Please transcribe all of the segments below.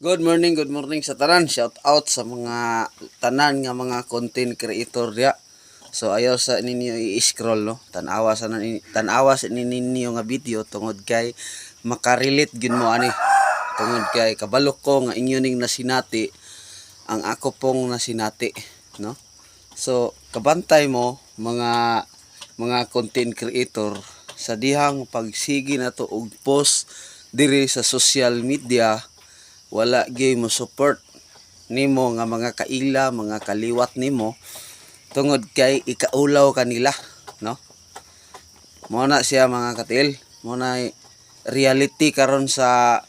Good morning sa tanan. Shout out sa mga tanan nga mga content creator diya. So ayaw sa ninyo i-scroll, no. Tanawa sa ninyo nga video tungod kay makarelate gyud mo ani. Tungod kay kabalo ko nga inyo ning nasinati ang ako pong nasinati, no. So kabantay mo mga content creator sa dihang pagsigi nato og post diri sa social media, wala gyud mo support nimo nga mga kaila, mga kaliwat nimo, tungod kay ikaulaw kanila, no. Mao na siya, mga katil. Mao na reality karon sa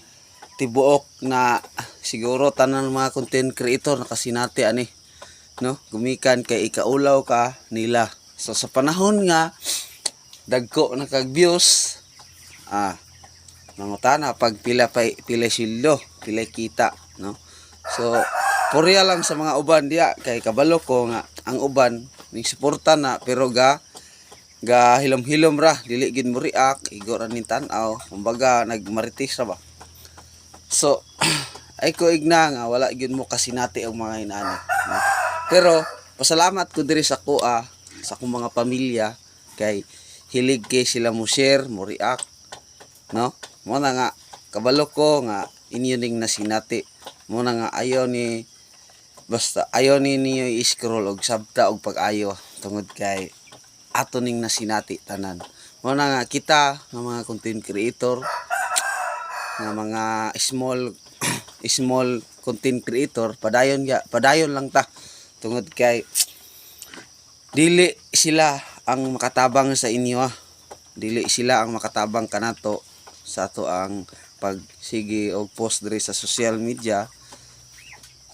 tibuok na siguro tanan mga content creator nakasinati ani, no, gumikan kay ikaulaw ka nila. So sa panahon nga dagko na kag views, mangutana pag pila pa, pila sweldo, pila kita, no. So purya lang sa mga uban diya kay kabalo ko nga ang uban ning suporta na, pero ga ga hilom-hilom ra, dili gid mo react, igo ra ning tan-aw, kumbaga nagmarites ra ba. So ay ko igna nga wala gyud mo kasinati og mga inani, no? Pero pasalamat ko diri sa kuha sa akong mga pamilya kay hilig kay sila mo share, mo react, no. Mo na nga kabalo ko nga inyo ning nasinati. Mo na nga ayaw ni, basta ayaw ni niyo i-scroll og sabta og pag-ayo tungod kay ato ning nasinati tanan. Mo na nga kita nga mga content creator, nga mga small small content creator, padayon ga, padayon lang ta tungod kay dili sila ang makatabang sa inyo, ah. Dili sila ang makatabang kanato sa ato ang pagsige og post diri sa social media,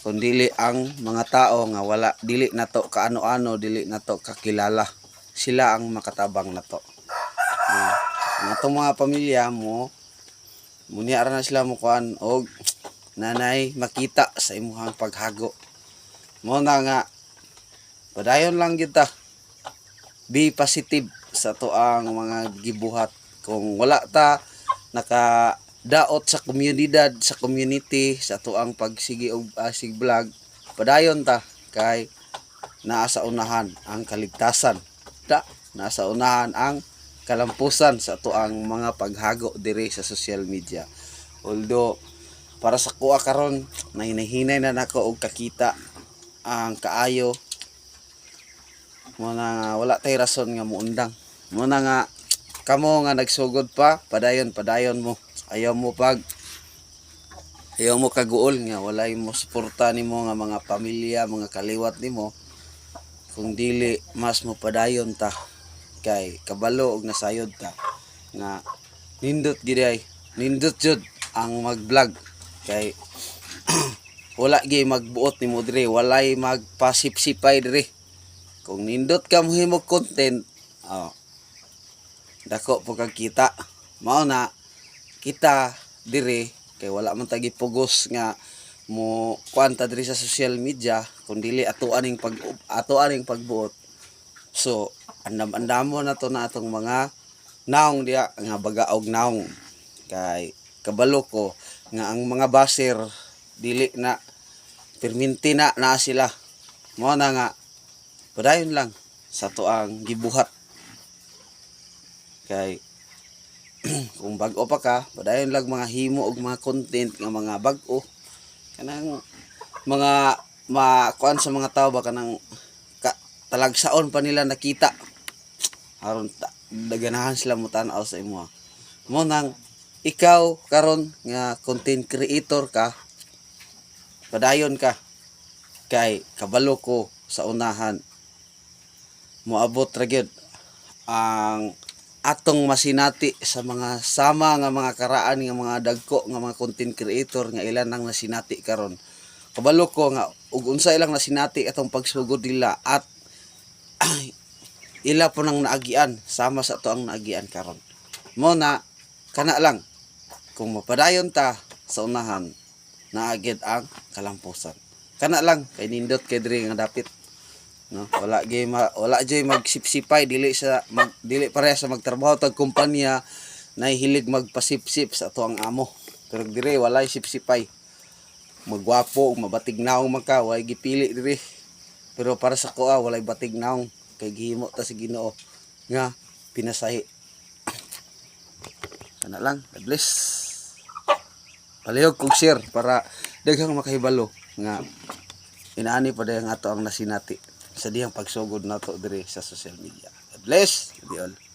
kun dili ang mga tao nga wala, dili nato kaano-ano, dili nato kakilala. Sila ang makatabang nato. Ang atong mga pamilya mo munya ra na sila mo kuan og nanay makita sa imuhang paghago. Mo na nga padayon lang gyud ta, be positive sa ato ang mga gibuhat. Kung wala ta naka daot sa komunidad, sa community, sa ato ang pagsige og sig vlog, padayon ta kay naa sa unahan ang kaligtasan ta, naa sa unahan ang kalampusan sa ato ang mga paghago diri sa social media. Although para sa kuha karon nahinahinay na nako og kakita ang kaayo, mo na nga wala tay rason nga muundang. Mo na nga kamo nga nagsugod pa, padayon, padayon mo. Ayaw mo kaguol nga walay mo suporta nimo nga mga pamilya, mga kaliwat nimo. Kung dili, mas mo padayon ta kay kabalo og nasayod ta nga nindot gid ay, nindot jud ang mag-vlog kay wala gyud magbuot nimo diri, walay magpasipsipay diri. Kung nindot ka mohimog content, oh, dako po kag kita. Mao na kita diri kay wala man ta gipugos nga mo kuan ta diri sa social media kung dili ato aning pagbuot. So andam-andamo na to na atong mga naong diya nga baga og naong kay kabalo ko nga ang mga basher dili na perminti na naa sila. Mao na nga padayon lang sa ato ang gibuhat kay kung bag-o pa ka, padayon lang mga himo og mga content nga mga bag-o, kanang mga makuan sa mga tao ba, kanang talagsaon pa nila nakita aron daganahan sila mo tan-aw sa imo. Mo nang ikaw karon nga content creator ka, padayon ka kay kabalo ko sa unahan moabot ra gyud ang atong masinati sa mga sama nga mga karaan nga mga dagko nga mga content creator nga ilan nang nasinati karon. Kabalo ko nga ug unsa ilang nasinati atong pagsugod nila at ila po nang naagian sama sa ato ang naagian karon. Mo na kana lang, kung mapadayon ta sa unahan, naagid ang kalampusan. Kana lang kay nindot kay diri nga dapit, no. Wala jay magsipsipay, dili pareha sa magtrabaho tag kumpanya, nahihilig magpasipsip sa ato ang amo, pero dire walay sipsipay. Magwapo, mabatig naong man ka, way gipili diri. Pero para sa kuha, walay batig naong kay gihimo ta sa Ginoo nga pinasahi. Sana lang, God bless. Palihog kog share para daghang makahibalo nga inaani pa ang ato ang nasinati sa dihang pagsugod nato diri sa social media. God bless. Love you all.